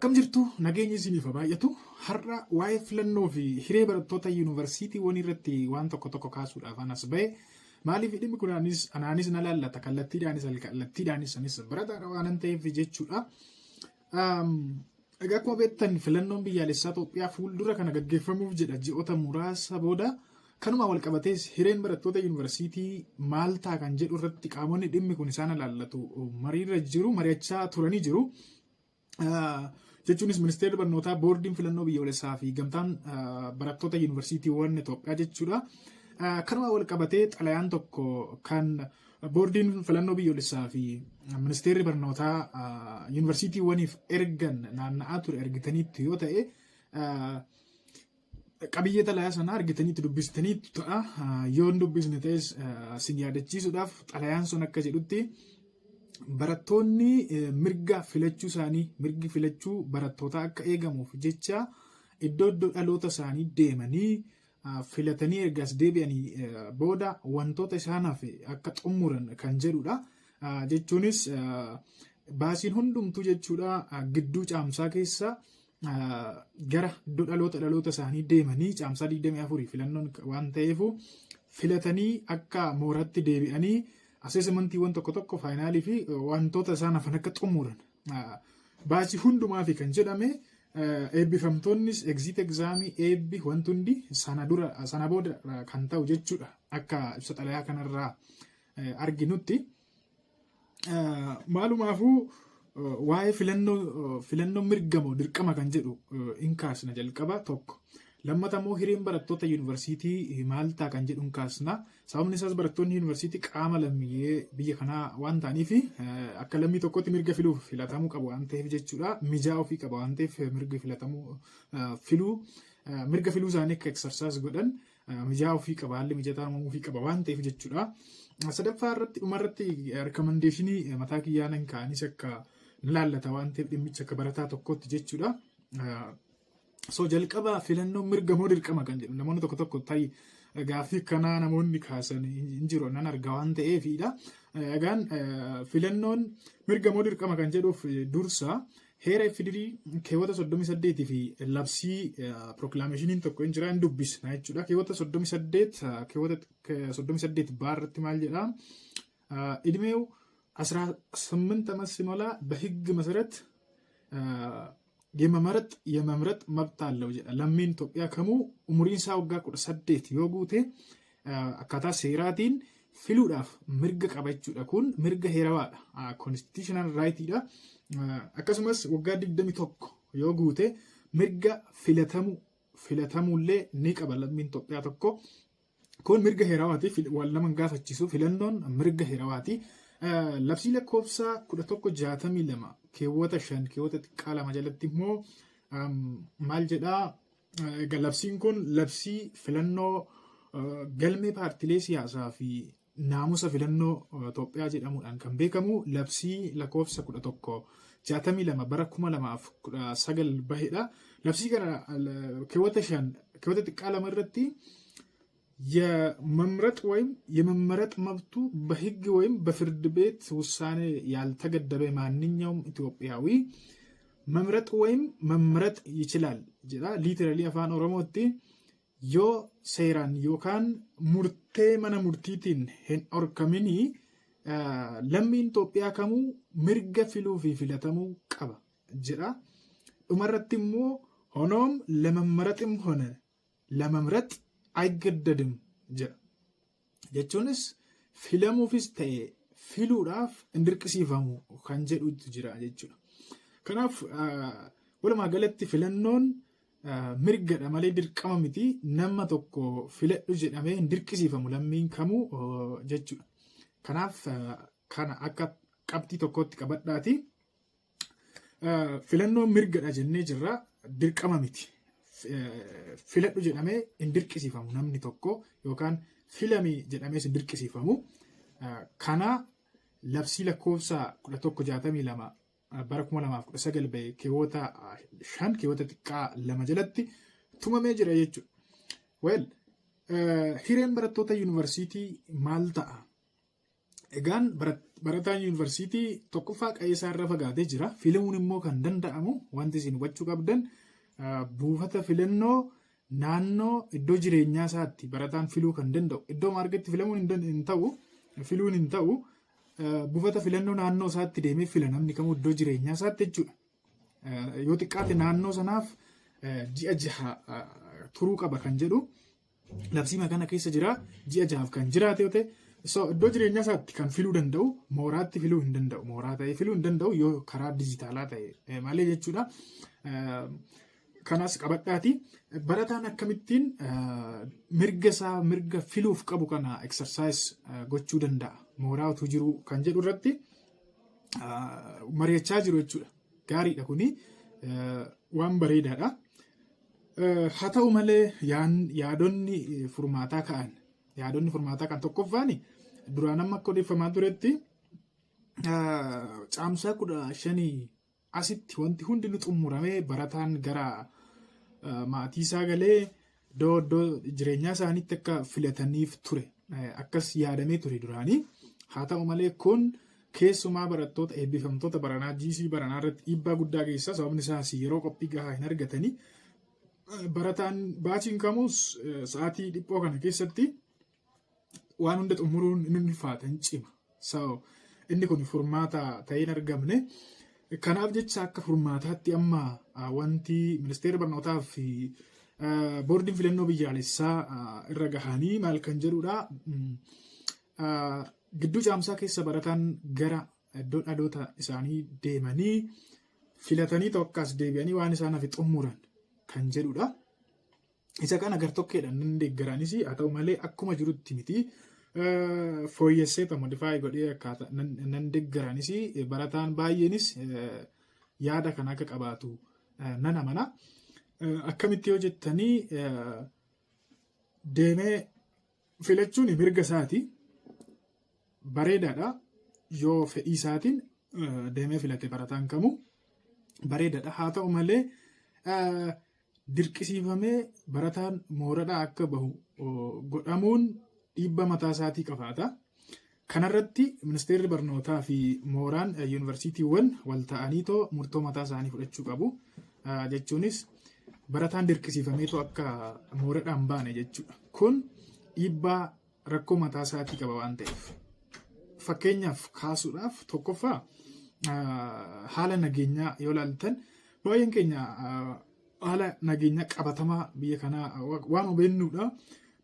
Akkam jirtu? Nageenyi isiniif haa baay'atu. Har'a waa'ee filannoo fi hiree barattoota yuunivarsiitiiwwan irratti waan tokko tokko kaasuudhaaf anas ba'e. Maaliif dhimmi kun anaanis na laallata, kallattiidhaanis alkallattiidhaanis anis barataadha waanan ta'eef jechuudha. Egaa akkuma beektan filannoon biyyaalessaa Itoophiyaa fuuldura kana gaggeeffamuuf jedha ji'oota muraasa booda. Kanuma wal qabatees hireen barattoota yuunivarsiitii maal ta'a kan jedhu irratti qaamonni dhimmi kun isaan ilaallatu mariirra jiru, mari'achaa turanii jiru. Jechuunis ministeerri barnootaa, boordiin filannoo biyyoolessaa fi gamtaan barattoota yuunivarsiitiiwwan Itoophiyaa jechuudha. Kanuma wal qabatee xalayaan tokko kan boordiin filannoo biyyoolessaa fi ministeerri barnootaa yuunivarsiitiiwwaniif ergan naanna'aa ture argitaniittu yoo ta'e, qabiyyee xalayaa sanaa argitaniitu, dubbistaniitu ta'a. Yoo hin dubbisne ta'es sin yaadachiisuudhaaf, xalayaan sun akka jedhutti barattoonni mirga filachuu isaanii, mirgi filachuu barattootaa akka eegamuuf jecha iddoo iddoo dhaloota isaanii deemanii filatanii ergas deebi'anii booda wantoota isaan hafe akka xumuran kan jedhudha. Jechuunis baasiin hundumtuu jechuudha gidduu caamsaa keessa gara iddoo dhaloota dhaloota isaanii deemanii caamsaa 24 filannoon waan ta'eef filatanii akka mooratti deebi'anii assessmentiiwwan tokko tokko, finalii fi wantoota isaan hafan akka xumuran, baasii hundumaa fi kan jedhame eebbifamtoonnis exit examii, eebbi, wanti hundi sana dura sana booda kan ta'u jechuudha akka ibsa xalayaa kanarraa arginutti. Maalumaafuu waa'ee filannoo mirga moo dirqama kan jedhu hin kaasna jalqaba tokko. Lammata immoo hireen barattoota yuunivarsiitii maal ta'a kan jedhu hin kaasna. Sababni isaas barattoonni yuunivarsiitii qaama lammiilee biyya kanaa waan ta'aniif akka lammii tokkotti mirga filuuf filatamuu qabu waan ta'eef jechuudha. Mijaa ofii qaba waan ta'eef mirga filatamuu filuu, mirga filuu isaanii akka exercise godhan mijaa ofii qaba, haalli mijataa uumamuu ofii qaba waan ta'eef jechuudha. Sadaffaa irratti, dhumarratti recommendationii mataa kiyyaa nan ka'anis akka laallata waan ta'eef dhimmicha akka barataa tokkotti jechuudha. So jalqaba filannoo mirga moo dirqama kan jedhu namoonni tokko tokko ta'i gaaffii kanaa namoonni kaasan hin jiru nan arga waan ta'eefidha. Egaan filannoon mirga moo dirqama kan jedhuuf dursa heera FDRE keewwata 38 fi labsii proclamationiin tokko hin jira, hin dubbisna jechuudha. Keewwata 38, keewwata 38 baarratti maal jedhaa? እድሜው 18 ዓመት ሲሞላ በሕግ መሰረት የመመረጥ የመምረጥ መብት አለው jedha. Lammiin Itoophiyaa kamuu umuriin isaa waggaa 18 yoo guute akkaataa seeraatiin filuudhaaf mirga qaba jechuudha. Kun mirga heerawaadha. Constitutional rightiidha. Akkasumas waggaa 21 yoo guute mirga filatamu filatamuullee ni qaba lammiin Itoophiyaa tokko. Kun mirga heerawaati. Waan nama gaafachiisu, filannoon mirga heerawaati. Labsii lakkoofsa 1162 keewwata 5 keewwata xiqqaa 2 jalatti immoo maal jedhaa? Labsiin kun labsii filannoo, galmee paartilee siyaasaa fi naamusa filannoo Itoophiyaa jedhamuudhaan kan beekamu labsii lakkoofsa 1162 bara 2019 bahedha. Labsii kana keewwata 5 keewwata xiqqaa 2 irratti የመምረጥ ወይም የመመረጥ መብቱ በሕግ ወይም በፍርድ ቤት ውሳኔ ያልተገደበ ማንኛውም ኢትዮጵያዊ መምረጥ ወይም መመረጥ ይችላል jedha. Literally afaan Oromootti yoo seeraan yookaan murtee mana murtiitiin hin dhorkaminii lammiin Itoophiyaa kamuu mirga filuu fi filatamuu qaba jedha. Dhumarratti immoo ሆኖም ለመመረጥም ሆነ ለመምረጥ አይገደድም jedha. Jechuunis filamuufis ta'e filuudhaaf hin dirqisiifamu kan jedhutu jira jechuudha. Kanaaf walumaa galatti filannoon mirgadha malee dirqama miti. Nama tokko filadhu jedhamee hin dirqisiifamu lammiin kamuu jechuudha. Kanaaf kana akka qabxii tokkotti qabadhaati. Filannoon mirgadha jennee jirra, dirqama miti. Filadhu jedhamee hin dirqisiifamu namni tokko yookaan filami jedhamees hin dirqisiifamu. Kana labsii lakkoofsa 1162 bara 2019 bahe keewwata 5 keewwata xiqqaa 2 jalatti tumamee jira jechuudha. Well, hireen barattoota yuunivarsiitii maal ta'a? Egaan barataan yuunivarsiitii tokkoffaa qe'ee isaa irra fagaatee jira. Filamuun immoo kan danda'amu, wanti isin hubachuu qabdan, buufata filannoo naannoo iddoo jireenyaa isaatti barataan filuu kan danda'u. Iddoo maargetti filamuun hin ta'u, filuun hin ta'u. Buufata filannoo naannoo isaatti deemee fila namni kamuu iddoo jireenyaa isaatti jechuudha. Yoo xiqqaate naannoo sanaaf ji'a 6 turuu qaba kan jedhu labsiima kana keessa jira. Ji'a 6f kan jiraate yoo ta'e, so iddoo jireenyaa isaatti kan filuu danda'u, mooraatti filuu hin danda'u. Mooraa ta'ee filuu hin danda'u yoo karaa dijitaalaa ta'e malee jechuudha. Kanas qabadhaati. Barataan akkamittiin mirga isaa, mirga filuuf qabu kana exercise gochuu danda'a mooraa utuu jiru kan jedhu irratti mari'achaa jiru jechuudha. Gaariidha, kuni waan bareedaadha. Haa ta'u malee, yaadonni furmaataa kan tokkoffaan duraan amma akka odeeffamaa turetti caamsaa 15 asitti wanti hundi nu xumuramee barataan gara maatii isaa galee iddoo iddoo jireenyaa isaaniitti akka filataniif ture. Akkas yaadamee ture duraanii. Haa ta'u malee, kun keessumaa barattoota eebbifamtoota baranaa, GC baranaa irratti dhiibbaa guddaa geessa. Sababni isaas yeroo qophii gahaa hin argatanii. Barataan baachiin kamuus sa'aatii dhiphoo kana keessatti waan hunda xumuruun inni ulfaata, hin cima. So, inni kun furmaata ta'ee hin argamne. Kanaaf jecha akka furmaataatti amma wanti ministeera barnootaa fi boordiin filannoo biyyaalessaa irra gahanii maal kan jedhudha. Gidduu caamsaa keessa barataan gara iddoo dhaloota isaanii deemanii filatanii tokkas deebi'anii waan isaan hafe xumuran kan jedhudha. Isa kana gartokkeedhaan nan deeggaranis, haa ta'u malee akkuma jirutti miti. Fooyyessee modify godhee akkaataa nan deeggaranis, barataan baay'eenis yaada kana akka qabaatu nan amana. Akkamitti yoo jettanii, deemee filachuun mirga isaati. Bareedaadha. Yoo fedhii isaatiin deemee filate barataan kamuu bareedaadha. Haa ta'u malee, dirqisiifamee barataan mooradhaa akka bahu godhamuun dhiibba mataa isaatii qabaata. Kanarratti ministeerri barnootaa fi mooraan yuunivarsiitiiwwan wal ta'aniitoo murtoo mataa isaanii fudhachuu qabu. Jechuunis barataan dirqisiifameetoo akka mooradhaan baane jechuudha. Kun dhiibbaa rakkoo mataa isaatii qaba waan ta'eef. Fakkeenyaaf kaasuudhaaf, tokkoffaa haala nageenyaa yoo ilaaltan, baay'een keenya haala nageenyaa qabatamaa biyya kanaa waan hubannuudha.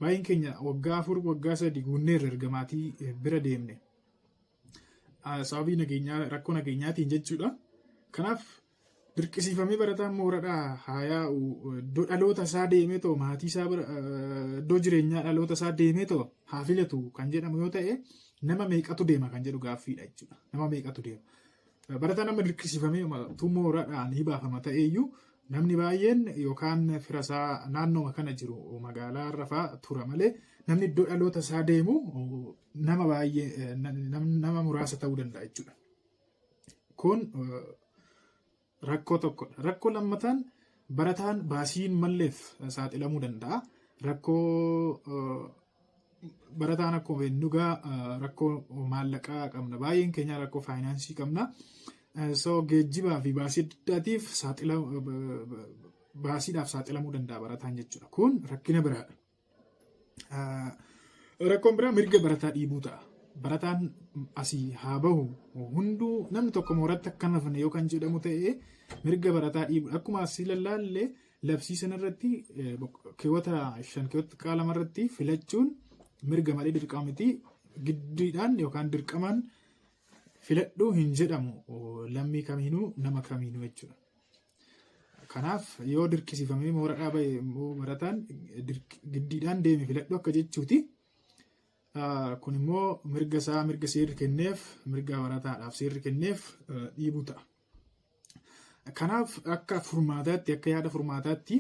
Baay'een keenya waggaa 4, waggaa 3 guunneerra erga maatii bira deemne. Sababii nageenyaa, rakkoo nageenyaatiin jechuudha. Kanaaf dirqisiifamee barataan mooradhaa haa yaa'u, iddoo dhaloota isaa deemee too maatii isaa bira, iddoo jireenyaa dhaloota isaa deemee too haa filatu kan jedhamu yoo ta'e, nama meeqatu deema kan jedhu gaaffiidha jechuudha. Nama meeqatu deema? Barataan nama dirqisiifamee utuu mooradhaa ni baafama ta'eeyyuu, namni baay'een yookaan fira isaa naannooma kana jiru magaalaa irra fa'aa tura malee, namni iddoo dhaloota isaa deemu nama baay'ee, nama muraasa ta'uu danda'a jechuudha. Kun rakkoo tokkodha. Rakkoo lammataan, barataan baasii hin malleef saaxilamuu danda'a. Rakkoo barataan akkuma beeknu egaa rakkoo maallaqaa qabna. Baay'een keenya rakkoo faayinaansii qabna. So geejjibaa fi baasii adda addaatiif baasiidhaaf saaxilamuu danda'a barataan jechuudha. Kun rakkina biraadha. Rakkoon biraa mirga barataa dhiibuu ta'a. Barataan asii haa bahu, hunduu namni tokko mooratti akka hafne yoo kan jedhamu ta'e, mirga barataa dhiibu. Akkuma asii lallaalle, labsii sanarratti keewwata 5 keewwata 2 irratti filachuun mirga malee dirqama miti. Giddiidhaan yookaan dirqamaan filadhuu hin jedhamu lammii kamiinuu, nama kamiinuu jechuudha. Kanaaf yoo dirqisiifamee mooradhaa bahe immoo, barataan giddiidhaan deeme filadhu akka jechuuti. Kun immoo mirga isaa, mirga seerri kenneef, mirga barataadhaaf seerri kenneef dhiibuu ta'a. Kanaaf akka furmaataatti, akka yaada furmaataatti,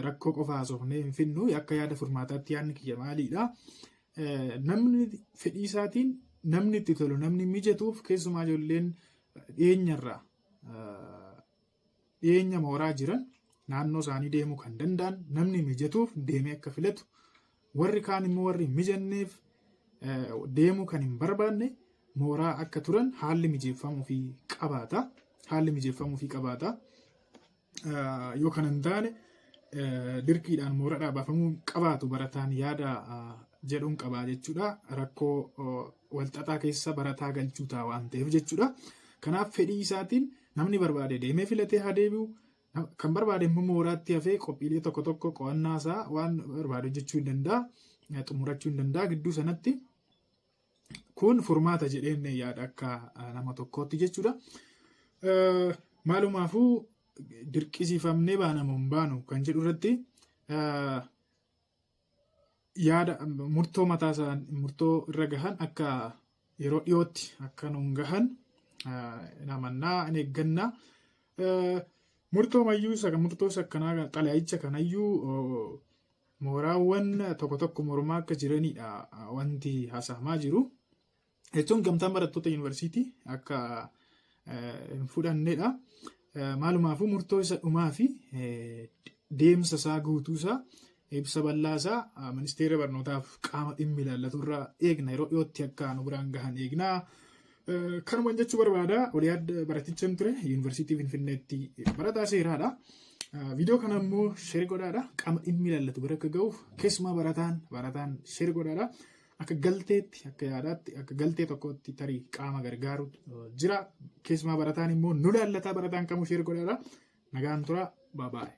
rakkoo qofa haasofnee hin finnu, akka yaada furmaataatti yaadni kiyya maaliidha? Namni fedhii isaatiin, namni itti tolu, namni mijatuuf, keessumaa ijoolleen dhiyeenyarraa dhiyeenya mooraa jiran, naannoo isaanii deemuu kan danda'an, namni mijatuuf deemee akka filatu, warri kaan immoo warri hin mijanneef Deemuu kan hin barbaanne mooraa akka turan haalli mijeeffamuufii qabaata. Haalli mijeeffamuufii qabaata. Yoo kana hin taane dirqiidhaan mooraadhaa baafamuu qabaatu barataan yaada jedhuun qabaa jechuudha. Rakkoo walxaxaa keessa barataa galchuu ta'a waan ta'eef jechuudha. Kanaaf fedhii isaatiin namni barbaade deemee filatee haa deebi'u. Kan barbaade immoo mooraatti hafee qophiilee tokko tokko qo'annaa isaa waan barbaade hojjechuu hin danda'a. Xumurachuu hin danda'a gidduu sanatti. Kun furmaata jedheen yaada akka nama tokkootti jechuudha. Maalumaafuu dirqisiifamnee baanamu hin baanu kan jedhu irratti yaada murtoo mataa isaan murtoo irra gahan akka yeroo dhiyootti akka nuun gahan namannaa in eeggannaa. Murtoo mayyuu isa murtoo isa akkanaa xalayicha kanayyuu mooraawwan tokko tokko mormaa akka jiranidha wanti haasa'amaa jiru. Jechuun gamtaan barattoota yuunivarsiitii akka hin fudhannedha. Maalumaafuu murtoo isa dhumaa fi deemsa isaa guutuu isaa ibsa bal'aa isaa ministeera barnootaaf qaama dhimmi ilaallatu irraa eegna, yeroo dhiyootti akka nu biraan gahan eegna. Kanumaan jechuu barbaada. Oliyaad baratichaan ture, yuunivarsiitii Finfinneetti barataa seeraadha. Viidiyoo kana immoo share godhaadha. Qaama dhimmi ilaallatu bira akka ga'uuf keessumaa barataan share godhaadha. Akka galteetti, akka yaadaatti, akka galtee tokkotti tarii qaama gargaaru jira. Keessumaa barataan immoo nu laallataa, barataan kamuu share godhaadha. Nagaan tura. Bye bye.